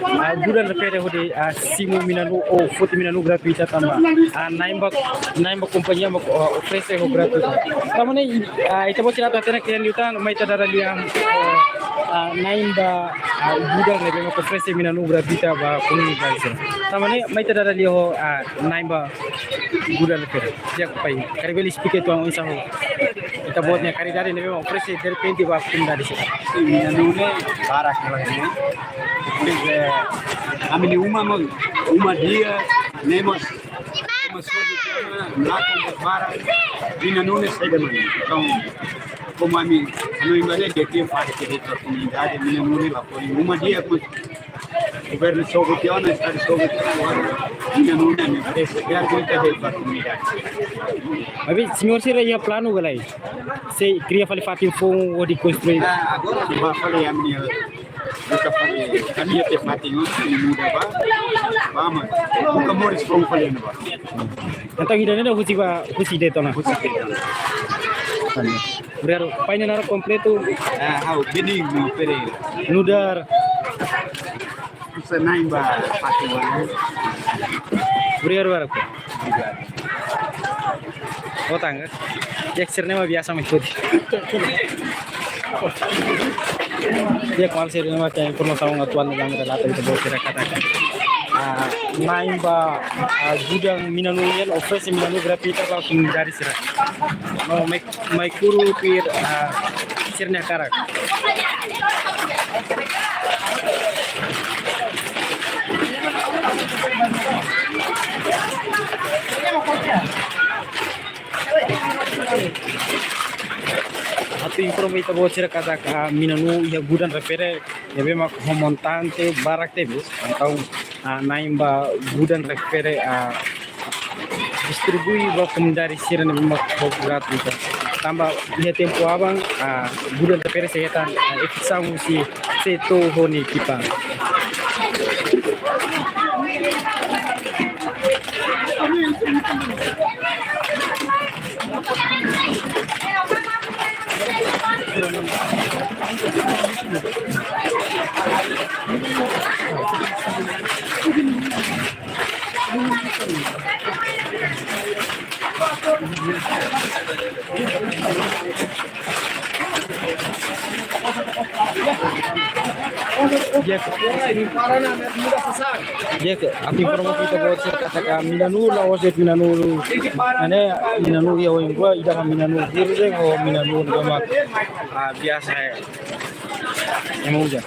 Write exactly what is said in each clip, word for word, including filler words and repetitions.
ah, gudan refere hodi, ah, simu mina-nuu ou foti mina-nuu gratuita tanba, ah, na'in ba, na'in ba kompañia mak, ah, oferese ho gratuita. Tanba ne'e, ah, ita-boot sira atu hatene kle'an liután, mai ita dada lia, ah, na'in ba, ah, gudan ne'ebé mak oferese mina-nuu gratuita ba komunidade sira. Tanba ne'e, mai ita dada lia ho, ah, na'in ba gudan refere. Di'ak, pai, karik bele esplika uitoan oinsá ho ita-boot nia karidade ne'ebé mak oferese derrepente ba komunidade sira. Sin, mina-nuu ne'e barak ne'e. Pois, eh, ami-nia uma, uma di'ak, ne'e mós, mós sobu tiha ona, lakon barak, mina-nuu ne'e saida mane. Entaun, komu ami, ami imbare ke tem parte ke dentro da comunidade, mina-nuu ne'e la pode uma di'ak, mas governu sobu tiha ona, estadu sobu tiha ona, mina-nuu ne'e ami merese, biar kita de ba komunidade. Maibé señór sira iha planu ka lae? Sei kria fali fatin foun hodi konstrui. Ah, agora ba fali ami-nia, buka fali, ami-nia te fatin ona, ami muda ba, ba, mas buka moris foun fali ona ba. Entaun ida-ne'e husi ba, husi de'it ona. Husi de'it ona. Obrigadu. Pai nia naran kompletu? Ah, ha'u Benigno Pereira. Nu'udar? Usa na'in ba fatin ona. Obrigadu barak. Obrigadu. Otan ka? Di'ak, sira-ne'e mak biasa mai foti. Di'ak, ko'alia sira-ne'e mak informasaun atuál ne'ebé ami relata ba ita-boot sira katak, ah, na'in ba, ah, gudan mina-nuu nian oferese mina-nuu gratuita ba komunidade sira. No, mai, mai kuru tuir, ah, sira-nia hakarak. Atu informa ita-boot sira katak, ah, mina-nuu iha gudan refere ne'ebé mak ho montante barak tebes. Entaun, ah, na'in ba gudan refere, ah, distribui ba komunidade sira ne'ebé mak ho gratuita. Tanba iha tempu aban, ah, gudan refere sei hetan, ah, eviksaun husi setór ho nia ekipa. Di'ak, di'ak, atu informa ita-boot sira katak mina-nuu la'ós de'it mina-nuu. Ne'e mina-nuu iha oin rua, ida mak mina-nuu virjen ho mina-nuu ne'ebé mak, ah, biasa, eh, ema uza.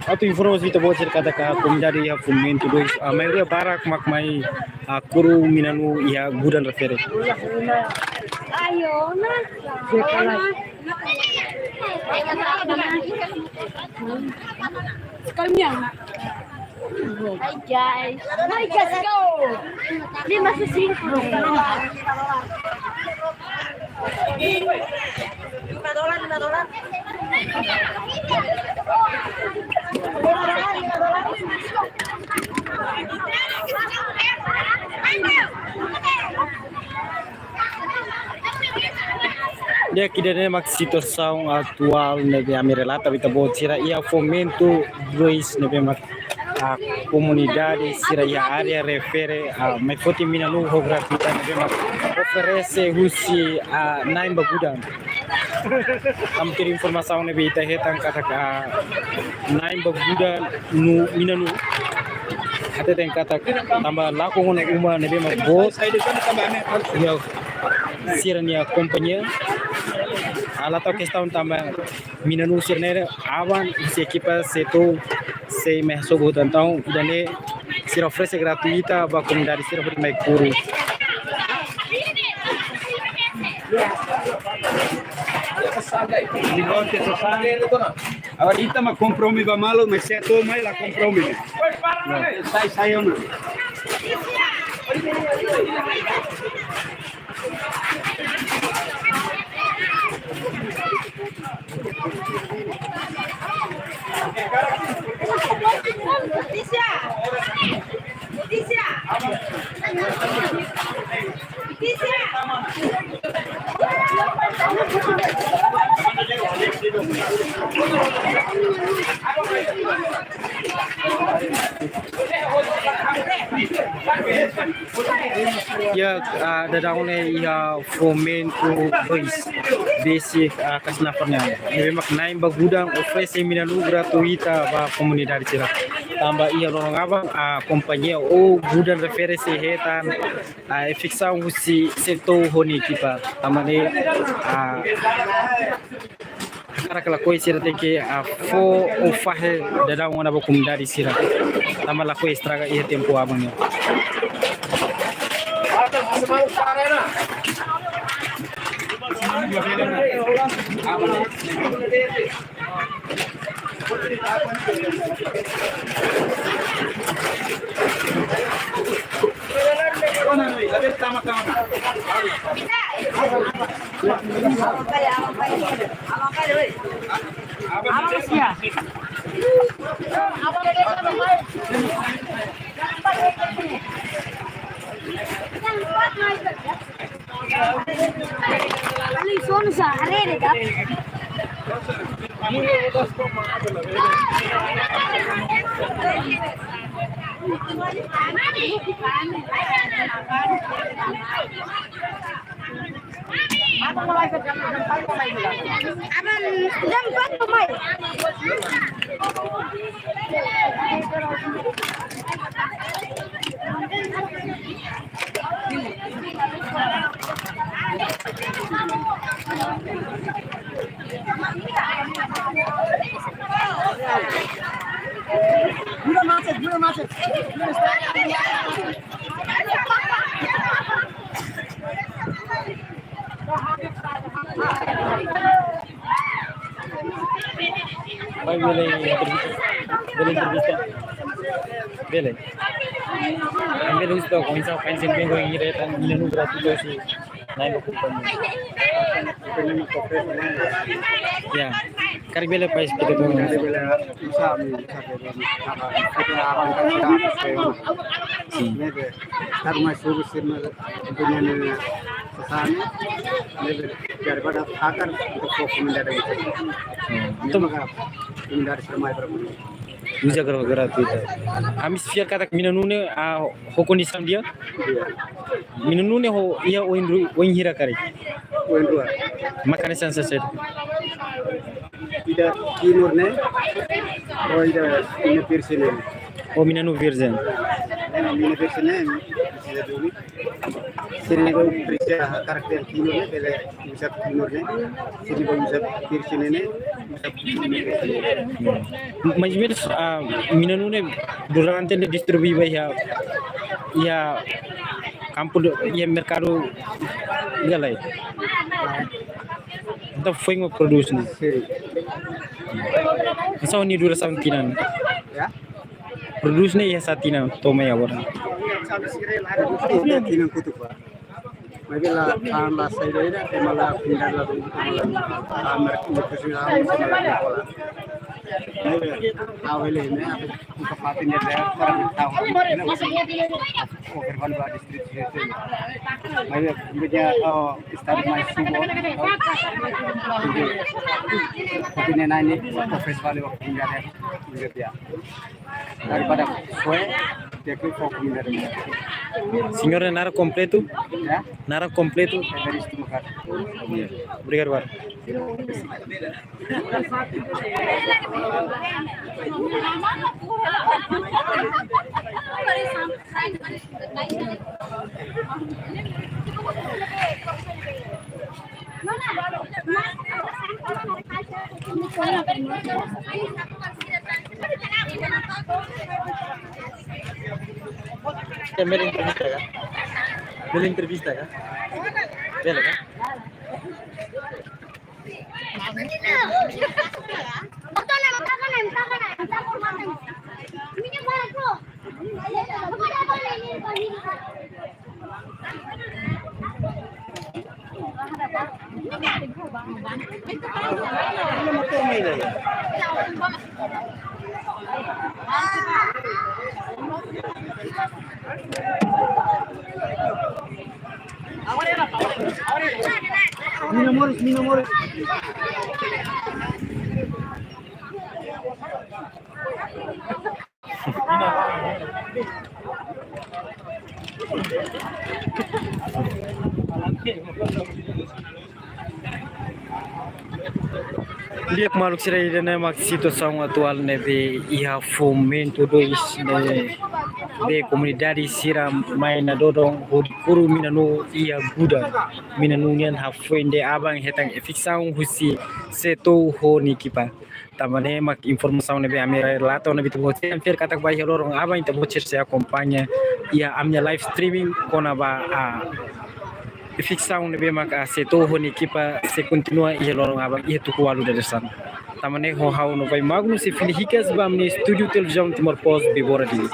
Atu informa ita-boot sira katak komunidade iha Fomentu dois, ah, maioria barak mak mai, ah, kuru mina-nuu iha gudan refere. Ayo, nah. Sekali yang Hai guys. Hai guys, go. Lima su cinco. Lima dolar, lima dolar. Di'ak, ida-ne'e mak situasaun atuál ne'ebé ami relata ba ita-boot sira iha Fomentu dois ne'ebé mak, ah, komunidade sira iha área refere, ah, mai foti mina-nuu ho gratuita ne'ebé mak oferese husi, ah, na'in ba gudan. Ami tuir informasaun ne'ebé ita hetan katak na'in ba gudan nu, mina-nuu Hateten katak tanba lakon ona uma ne'ebé mak boot iha sira-nia kompañia. Ah, la tau kestaun tanba mina-na'in sira-ne'e aban husi ekipa sei to'o sei mai hasobu hotu. Entaun ida-ne'e sira oferese gratuita ba komunidade sira hodi mai kuru. Agora ita mak kompromete ba malu, mas se to'o mai la kompromete. Sai, sai ona. Ya, ah, daudaun ne'e iha Fomento dois, besik, ah, Kasnafar nian. Ne'ebé mak na'in ba gudan oferese mina-na'in gratuita ba komunidade sira. Tanba iha loron aban, ah, kompañia ou gudan refere sei hetan, ah, eviksaun husi setór ho nia ekipa. Tanba ne'e, ah, hakarak lakohi sira tenke, ah, fó ou fahe daudaun ona ba komunidade sira. Tanba lakohi estraga iha tempu aban nian. Pai, bele entrevista? Bele entrevista? Bele. Ami bele husu took oinsá fa'an sira bele iha ita mina-na'in gratuita husi na'in ba kompañia. Ya. Karik bele pai esplika took. Karik bele, bisa, bisa, bisa. Sim. Ne'ebé, karena suruh sini, punya ni, sasán, ne'ebé, daripada akan untuk komunidade. Hmm. Itu maka komunidade sira mai para komunidade. Uza gra-, gratuita. Ami sei fiar katak mina-na'in ne'e, ah, ho kondisaun di'ak? Iya. Mina-na'in ne'e ho, iha oin ru-, oin hira karik? Oin rua. Mak hanesan sá saida? Ida kinur ne'e, oh, ida, ida virjen ne'e. Oh, mina-na'in virjen. Mina virjen ne'e, bisa dulu. Sira-ne'ebé presiza karakter kinur ne'e, bele uza kinur ne'e. Sira-ne'ebé uza virjen ne'e, uza virjen ne'e. Mais ou menus, ah, mina-na'in ne'e durante ne'e distribui ba iha, iha kampu do, iha merkadu iha lae. Entaun foin mak prodús ne'e. Sim. Entaun nia durasaun tinan? Ya? Prodús ne'e iha sá tinan to'o mai agora? Iha tinan kotuk, Pak. Maibé la, ah, la saida ida, ema la pinda la, ema la, ah, mer-, merkusi la, ema la kola. Maibé, ah, wele, ne'e, apa, buka patin dia, dia, para tahu. Over value ba distribuição. Maibé, dia, oh, estadu mai subo. Jadi, ne'e, oh, festival, oh, pinda dia, pinda dia. Daripada foin, tenke fó komunidade. Señór naran kompletu? Ya? Naran kompletu? Evaristo Mekar. Obrigadu barak. Obrigadu barak. Quer ver entrevista, cara? Ver entrevista, cara? Vela, cara? Mina moris, mina moris. Di'ak, maluk sira, ida-ne'e mak situasaun atuál ne'ebé iha Fomento dois ne'ebé komunidade sira mai nadodon hodi kuru mina-nuu iha guda. Mina-nuu nian hafoin de'it aban hetan eviksaun husi SEATOU ho nia ekipa. Tanba ne'e mak informasaun ne'ebé ami relata ona ba ita-boot sira, fiar katak ba iha loron aban ita-boot sira sei akompaña iha ami-nia live streaming kona-ba, ah, eviksaun ne'ebé mak, ah, SEATOU ho nia ekipa sei kontinua iha loron aban iha tuku ualu dadeer-san. Tanba ne'e ho ha'u Novai Magno sei fila hikas ba ami-nia estúdiu Televizaun Timor Post Bibora Dili.